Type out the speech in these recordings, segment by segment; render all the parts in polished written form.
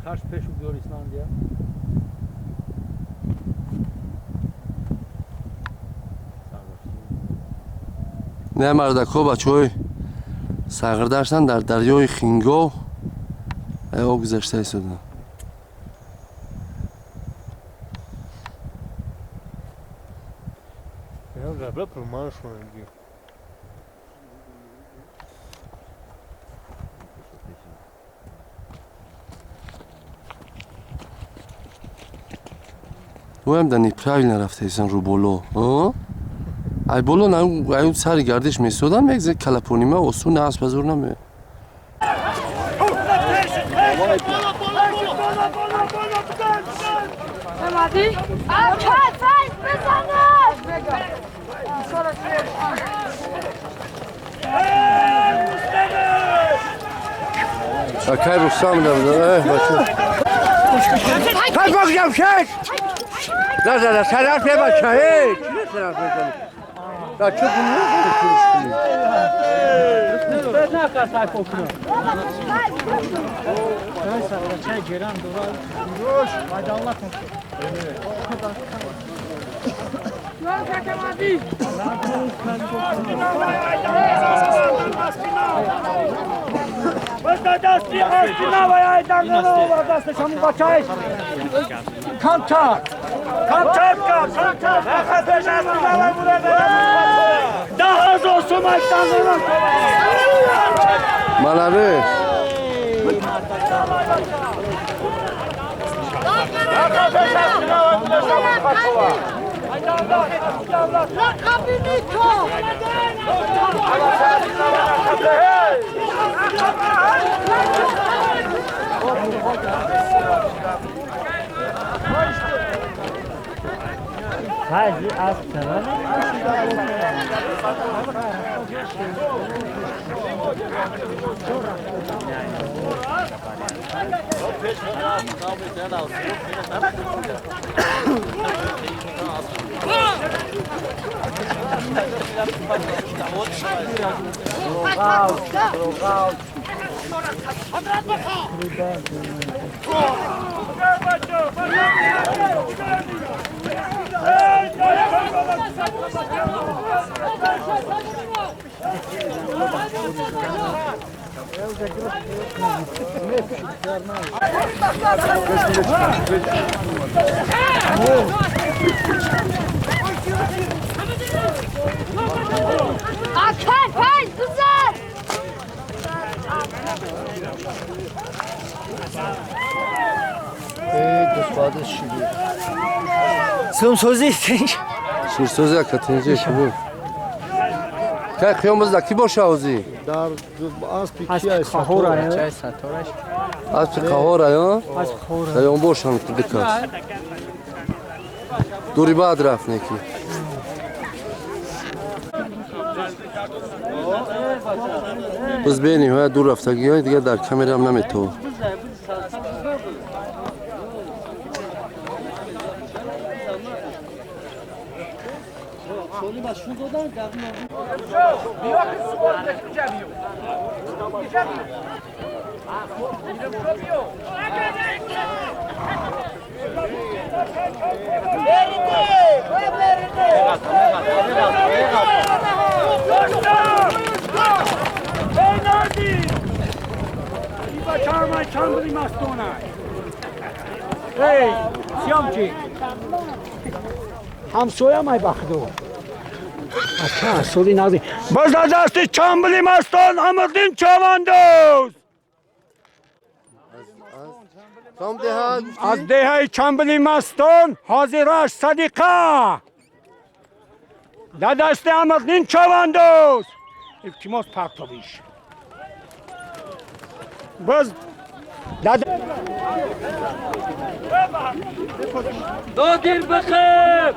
Kaç peşu diyor İslandiya? Не мардако бачаҳои сағирдаштан дар дарёи Хингов об гузашта истодан. Оям да неправильно рафта исан рӯ боло. Ай боло аю сари гардиш месодам, мегзе калапонима осун асп азур наме. Акай Рустам да бача. Да, сараш бача, эй, чи сараш мезани? Да чё кунӣ? Малаве. Ширсози акатинҷи шубур. Кай қиёмаз да ки боша озӣ? Дар аспи ки ай Қаҳора, Аспи қаҳора, ё? Қаём бошам дикас. Дури баъд рафт неки. Биз бениҳоят дур рафтагиҳои дигар дар камераам наметавон. ҳамсоя май бахдо. Ача, соли нази. Боз дар дасти Чамбили мастон Амрдин Чавандоз. Аз деҳаи Чамбили мастон ҳозираш садиқа. Дар дасти Амрдин Чавандоз. Илтимос партобиш. Боз дар Додир бихеб!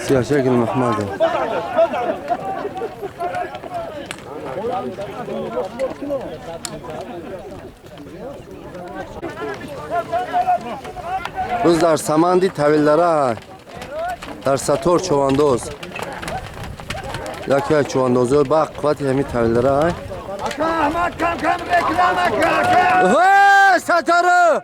سیاهچک محمده. بز در سمندی طویلدره در سطور چواندوز یکی از چواندوزه با قوت همی طویلدره. احمد کم کم رکلام کن. ستاره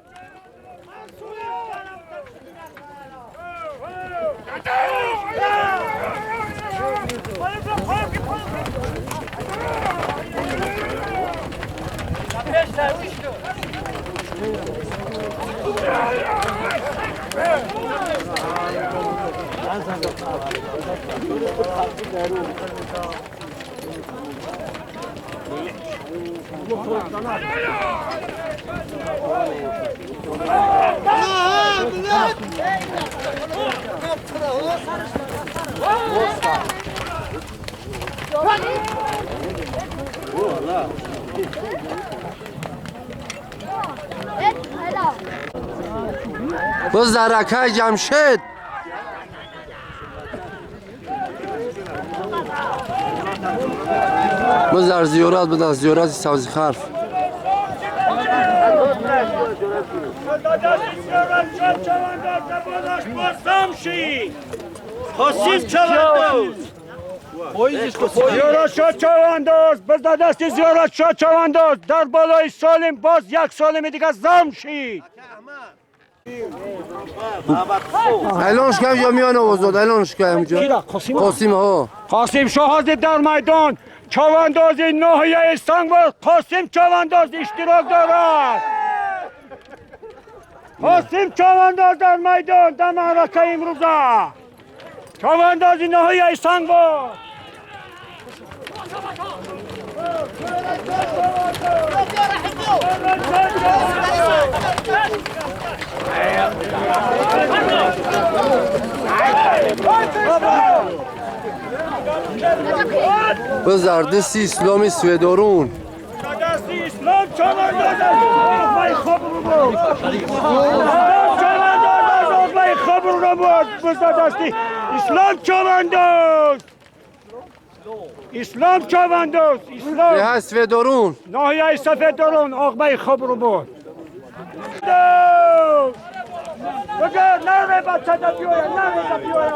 بز در رکه جمشید. بز در زیارت بده، زیارت سبزی خرف. زیارت شاه چوانداز بز دست زیارت شاه چوانداز در بالای سالم باز یک سالم دیگه زم شید. الانش کم یا میان آوازد الانش کم جا قاسم ها قاسم شاه حاضر در میدان چوانداز ناحیه سنگبار قاسم چوانداز اشتراک دارد. قاسم چوانداز در میدان در معرکه امروزه چوانداز ناحیه سنگبار. بز در دست اسلامی سویدارون. دست اسلام چوانداز از آقای خبر رو برد. چوانداز از آقای خبر رو برد. بز دست اسلام چوانداز. اسلام چوانداز. اسلام. سویدارون. ناحیه سفیدارون آقای خبر رو برد. بگه نره بچه دا بیاید نره دا بیاید.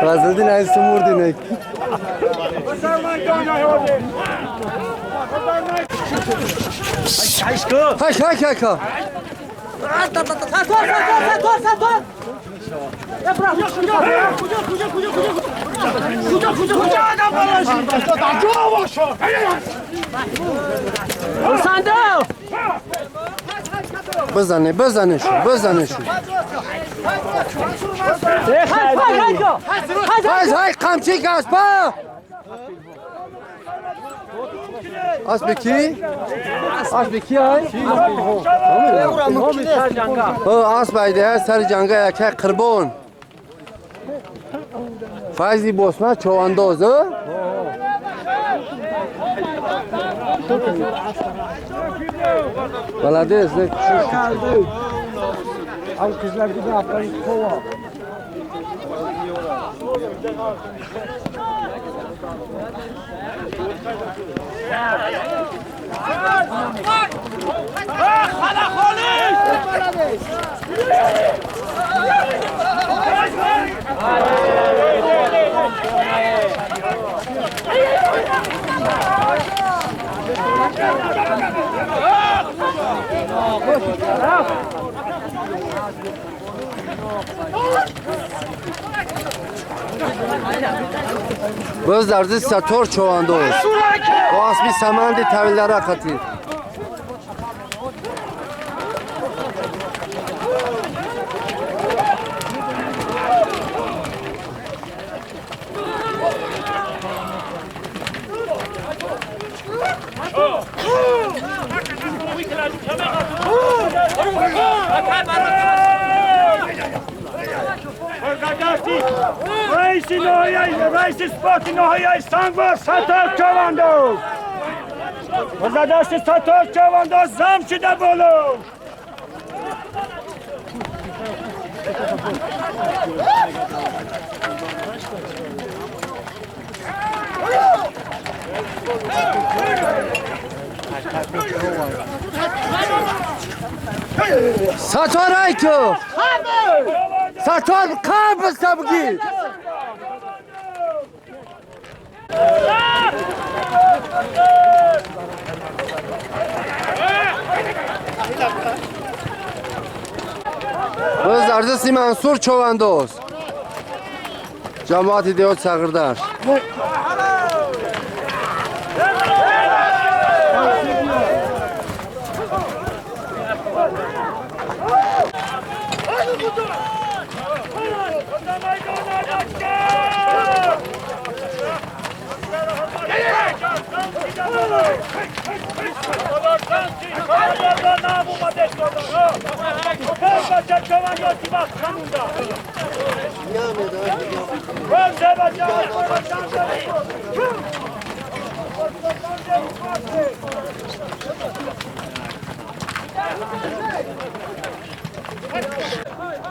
Razedin ay sumurdin. Hay hay hay hay. بزنه بزنه شو بزنه شو. های های قمچی که اسپا اسب کی؟ اسب کی های؟ اسب ایده سر جنگه یک قربون فایزی بosma چوانداز بلده است. Боз дар дасти Саттор Човандоз бо аспи саманди тавилдара қатӣ. رئیس اسپورت ناحیه سنگوار ستار چوانداز و دست ستار چوانداز زم شده بالا. ستار ایکو ستار قبل سبگی. باز در دست منصور چوانداز جماعت دیات سغردر.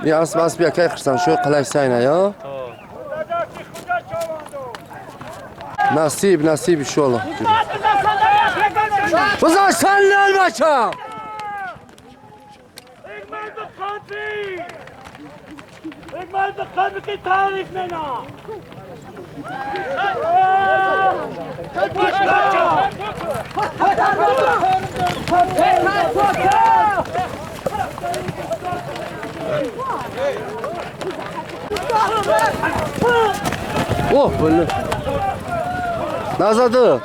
یه اسب اسب یکی خرسان شو قلای ساینا یا نصیب نصیب انشالله. بزن سنل بچم. اوه بله نزده.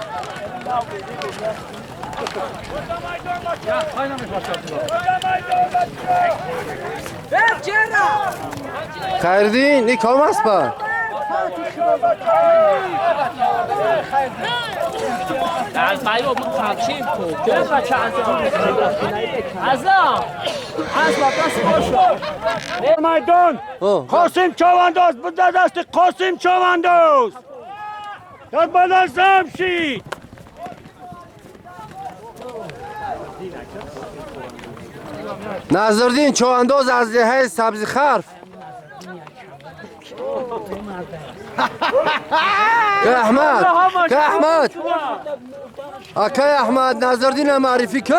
خیردین این کام است با میدان قاسم چوانداز بوده دست قاسم چوانداز در بالا زمشید. نظردین چوانداز از دهه سبزی خرف. که احمد که احمد اکای احمد نظردین معرفی که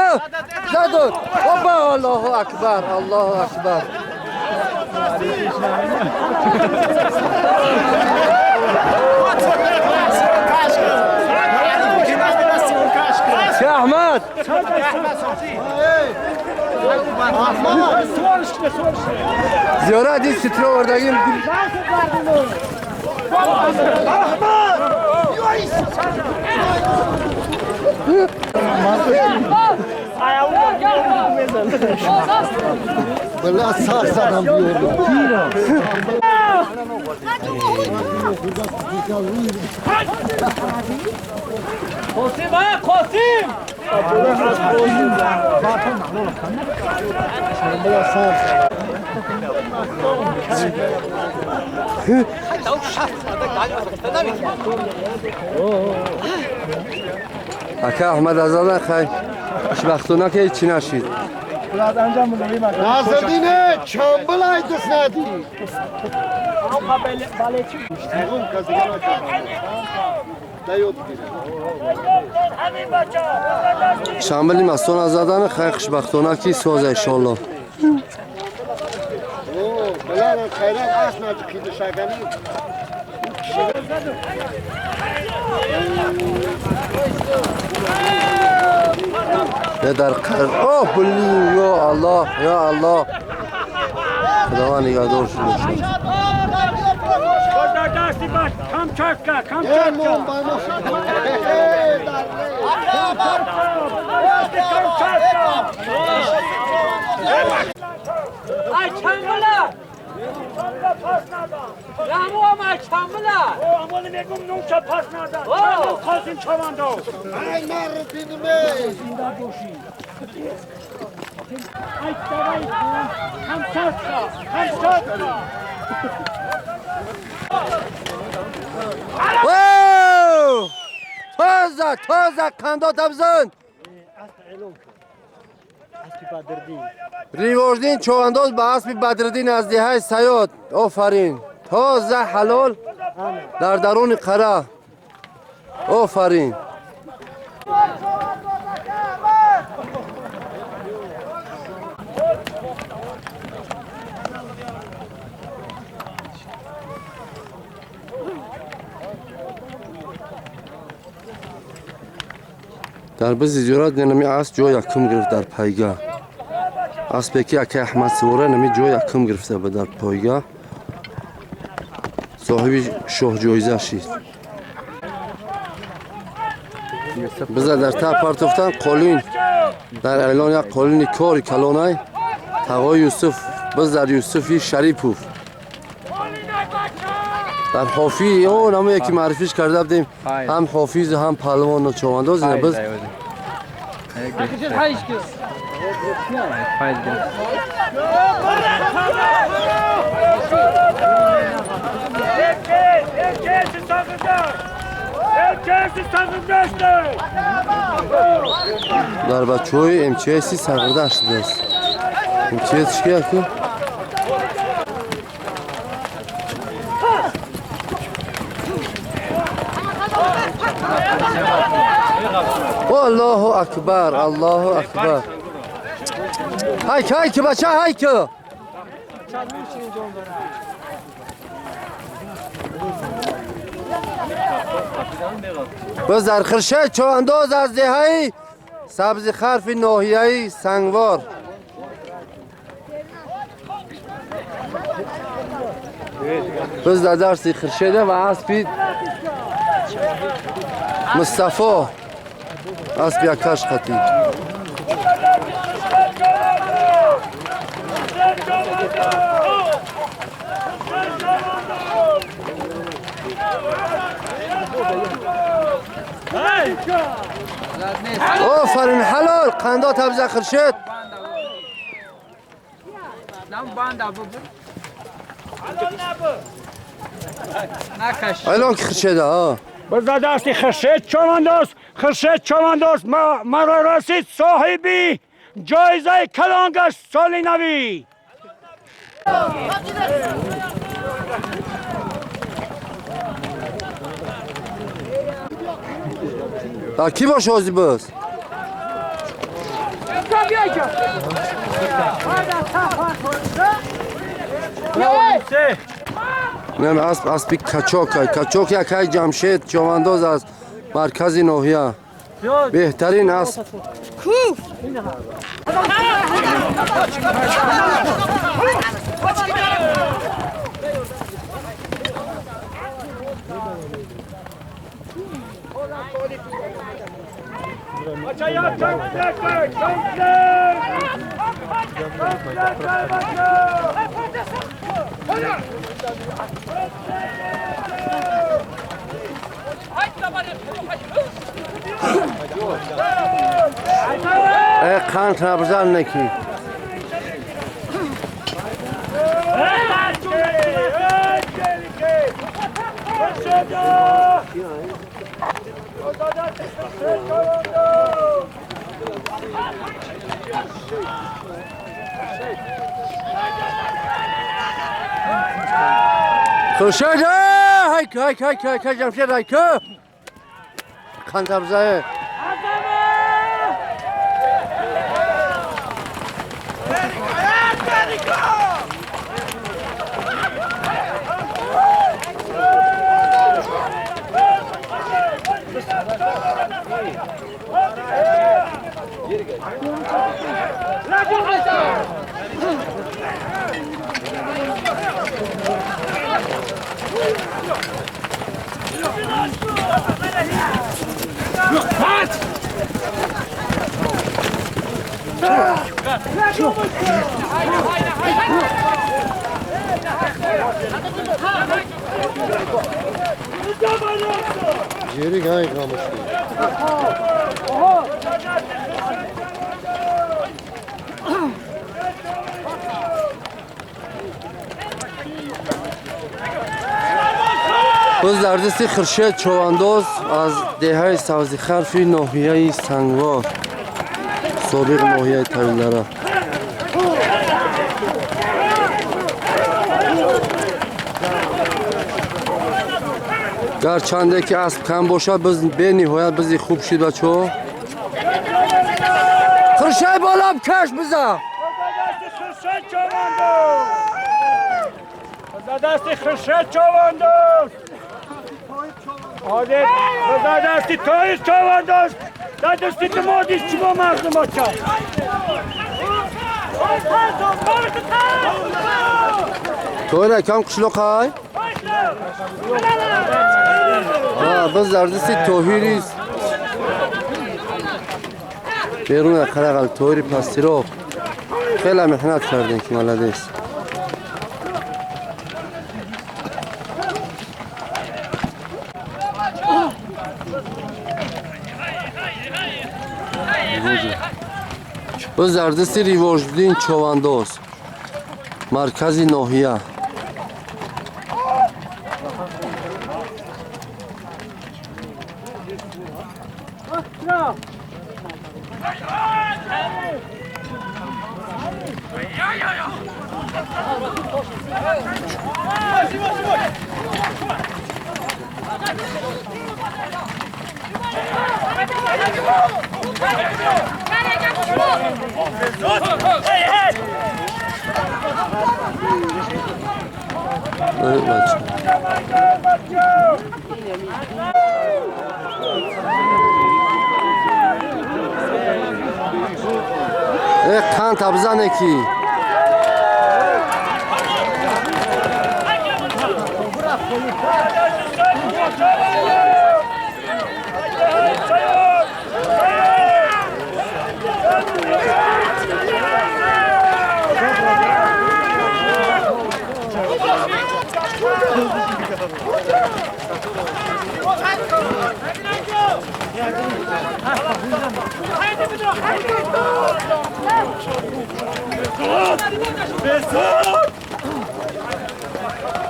نداد. اوبا الله اکبر الله اکبر. که احمد زیارت این ستره آوردگیم. بلا سر زدم بیارم. قاسم قاسم اکا احمد ازادن خیلی خوشبختانه که چی نشید. نازدینه چامبل ایدس ندی. شامل مستون ازادن خیلی خوشبختانه که سوزه انشالله. یا در قرار اوه بلی یا الله یا الله. Худованд нигаҳдор шумо бошад. تازه تازه قندات ابزن ریوردین چوانداز به اسب بدردین از دهه سیاد. آفرین، تازه حلال در درون قره. آفرین. Дар бизи зиёрат нами асп ҷой якум гирифт дар пайга. Аспе ки акай Аҳмад сивора нами ҷой якум гирифта ба дар пойга. Соҳиби шоҳ ҷоиза шид. Биза дар та партофтан қолин дар эълон як қолини кори калонай тағои Юсуф биз дар Юсуфи Шарипов. Дар ҳофи о намое ки маърифиш карда будем, ҳам ҳофизу ҳам паҳлавону човандоз ина биз. Дар бачаҳои МЧСи сағирдашт будааст. МЧС чӣ яку? Аллоҳу акбар, Аллоҳу акбар. Ҳайк, ҳайк, бача, ҳайк. Боз дар хиршед чоандоз аз деҳаи сабзи харфи ноҳияи Сангвор. Боз дар дарси хиршеда ва аспи Мустафо асп якаш қатӣ. Офарин, ҳалол қандо табза хиршед. Айлон ки хиршеда, ҳа. Бизда дасти хиршед човандоз, хиршед човандоз маро расид соҳиби ҷоизаи калон гашт соли навӣ. Дар кӣ бош ҳозир боз? Инам асп аспи качок, качок якай Ҷамшед човандоз аз маркази ноҳия. Беҳтарин асп. Қанд набзан неки. Хуршед, ҳайк, ҳайк, ҳайк, ҳайк, Ҷамшед, ҳайк. Қанд набзае. باز در دست خورشید چوبانداز از دهه سبزی خرفی ناحیه سنگوار سابق ناحیه طویل‌دره. گرچنده که اسب کم باشد بز به نهایت بزی خوب شد بچه. خورشید بالا بکش بزن. دست خورشید چوبانداز. آره دستی تایز چوبانداز. دستی دمادیش چی با مردم بچه. توی کم قشلوقای؟ باز در دستی توهیری بیرون قرقل توهیری پاستیرو خیلی محنت کردین که مالدیس. باز در دستی ریواجدین چوبانداز مرکزی ناحیه. قند تبزنه کی؟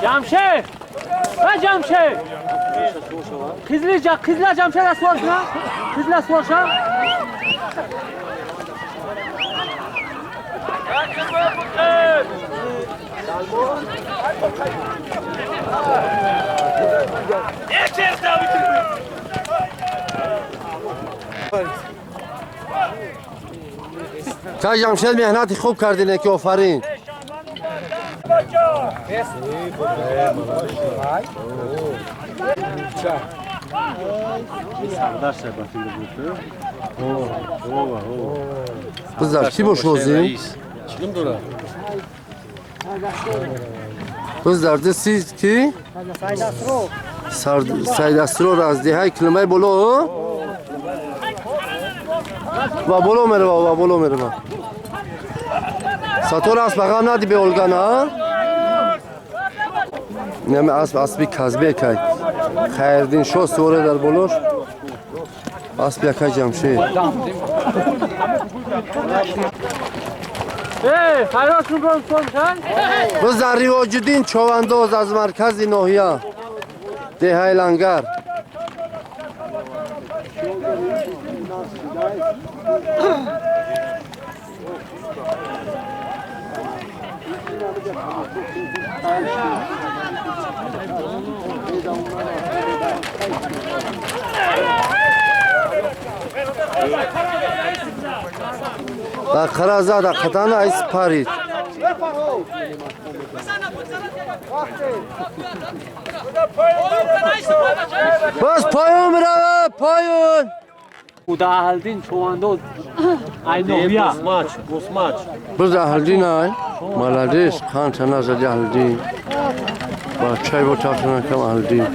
جمشید و جمشید قزل جمشید اسوارشنا قزل اسوارشا تا جمشید مهنتی خوب کردین که آفرین. بزار کی باشوزی؟ بزار دستی کی؟ سید اسرور از دهه کلمه بلو و بلو میره و بلو میره. ساتور اسب غم ندی به اولگانا. نمی اسب اسبی کذبه کی خیردین شو سوره در بلوش اسب یکا جمشید. باز در ریواجدین چوبانداز از مرکز ناحیه دهه لنگر. در قرازه در قطانه ایس پارید. باز پایون میروه پایون. Аҳлдин чувандоз айновия. Biz Ahlidin ay. Молодец, qancha nazadi Ahlidin. Bachchay bu tafsiran kam Ahlidin.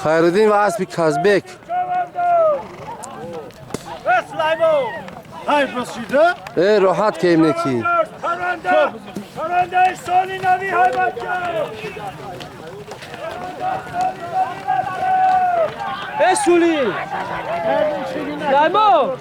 Хайриддин ва аспи Казбек. Э, роҳат кем неки. Парандаи соли нави ҳай бача. Э сули! Лаймо!